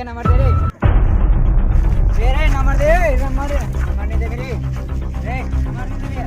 के नंबर दे रे। दे रे नंबर दे, नंबर दे, नंबर नहीं दे मेरे रे, नंबर नहीं दे।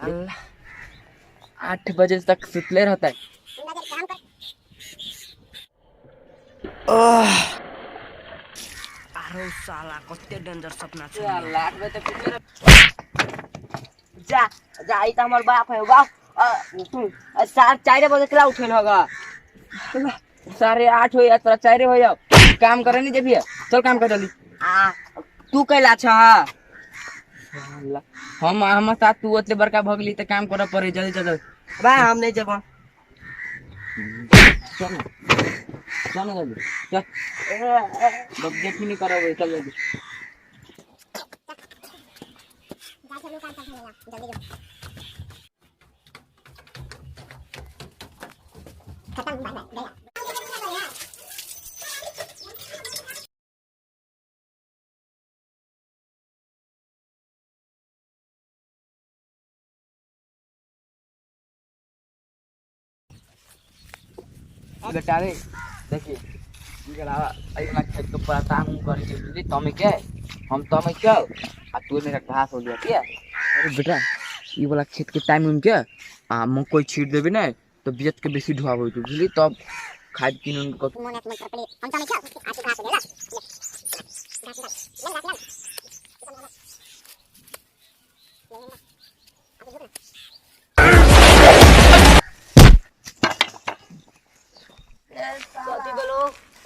अल्लाह, 8 बजे तक सुतले रहता है। अरे साला कते डेंजर सपना छे। अल्लाह, 8 बजे तक सुतले रह। जा जा, ई त हमर बाप है बाप। तू 4 बजे केला उठेल होगा? 8:30 हो या तोरा 4 हो जाओ। काम करे नहीं जेबी, चल काम कर जल्दी। आ तू कैला छ? अल्लाह, हम साथ तू ओतले बड़का भगली त काम करे पड़े। जल्दी चल। बा हम नहीं जेबो। चल चल जल्दी चल, बस देखी नहीं करब, चल जल्दी। बेटा रे देखिए, इनके अलावा अगला खेत के परेशान करके बुझली तमे के, हम तमे के आ तू मेरा घास हो गया क्या? अरे बेटा ई वाला खेत के टाइम उम के आ मकई छीट देबी ने तो बियत के बेसी ढुआबो तू बुझली, तब खाद किन उनको।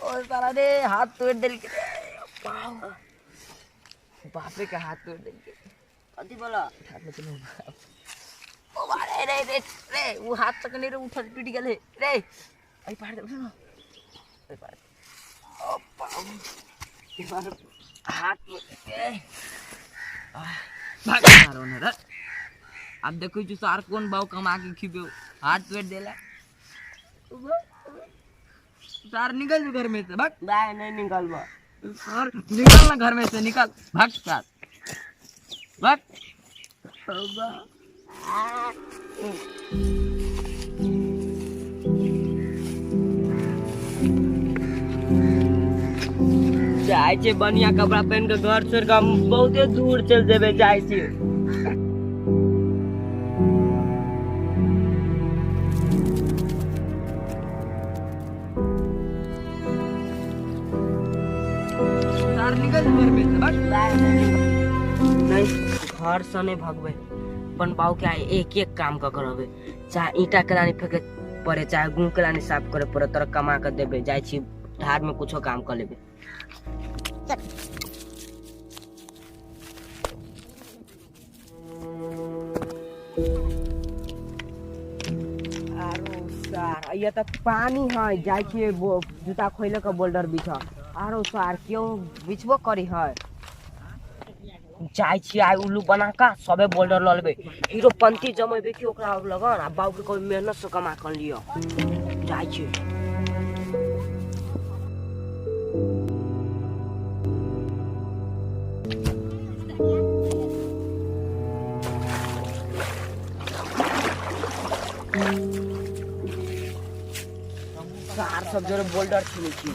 ओ साला रे हाथ तोड़ देल के, बापरे के हाथ तोड़ देल के। कथी बोला? हाथ में चलो। ओ बारे रे रे रे, वो हाथ तक नहीं रे उठल टूट गेल रे। आई पार दे ना, आई पार। ओ बाप के बार हाथ के भाग मारो ना रे। अब देखो जो सार कौन बाव कमा के खिबे, हाथ तोड़ देला। सार निकल जो घर में से भाग। बाय नहीं निकलबा। सार निकल ना घर में से, निकल भाग सार भाग। जाइ छै बढ़िया कपड़ा पहन के घर छोड़ के हम बहुते दूर चल जेबै। जाइ छी। नहीं, घर से नहीं भगवे, अपन बाऊ के आइ एक एक काम क करबे, चाहे ईंटा के लानी फेंके पड़े, चाहे गुह के लानी साफ करे पड़े, तोरा कमा के देबे। जाइ छी धार में कुछो काम कर लेबे। आरो सार ये त पानी है, जाइ छी जूता खोइले के बोल्डर बिछ। आरो सार क्यों बिछबो करी है। जाइ छी आइ उल्लू बना के सबे बोल्डर ल लेबे, हीरो पंती जमेबे कि ओकरा लगन आ बाबू के कोई मेहनत से कमा कर लियो। जाइ छी। सार सब जोरे बोल्डर छिनै छी।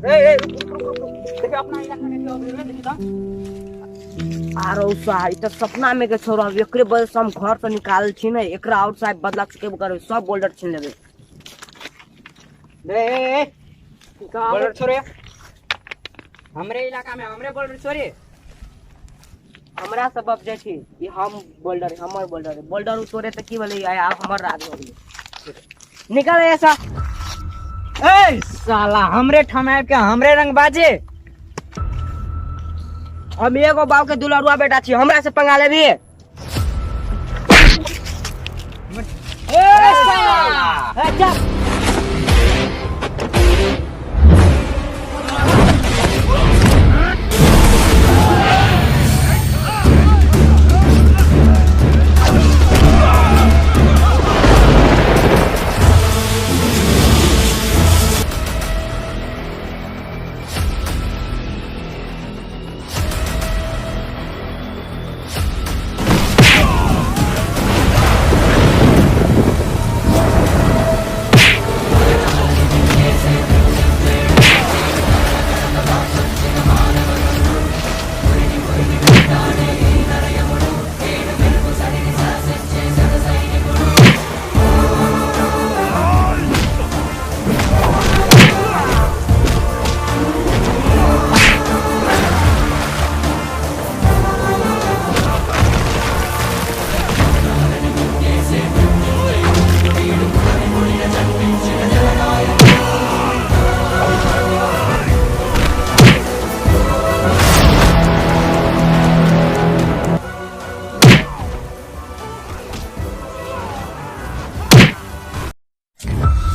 ए ए देखिए अपना इलाका में क्यों देखी त। आरो साहब, ई त सपना में के छोरा, एकरे वजह से हम घर से निकाल छी ने, एकरा आउट साहब बदला चुकेबो करबे, सब बोल्डर छीन लेबे। ए ए बोल्डर छोड़े हमरे इलाका में, हमरे बोल्डर छोड़े। हमरा सब अब जे छी ई हम बोल्डर, हमर बोल्डर, बोल्डर तोरे त की भेलै, आइ आब हमर राज हो गेलै। निकल ऐसा। ए साला हमरे ठाम आबि के हमरे रंग बाजे। हम एगो बाप के दुलरुआ बेटा छी, हमरा से पंगा लेबी? ए साला ए चल।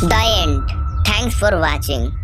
The end. Thanks for watching.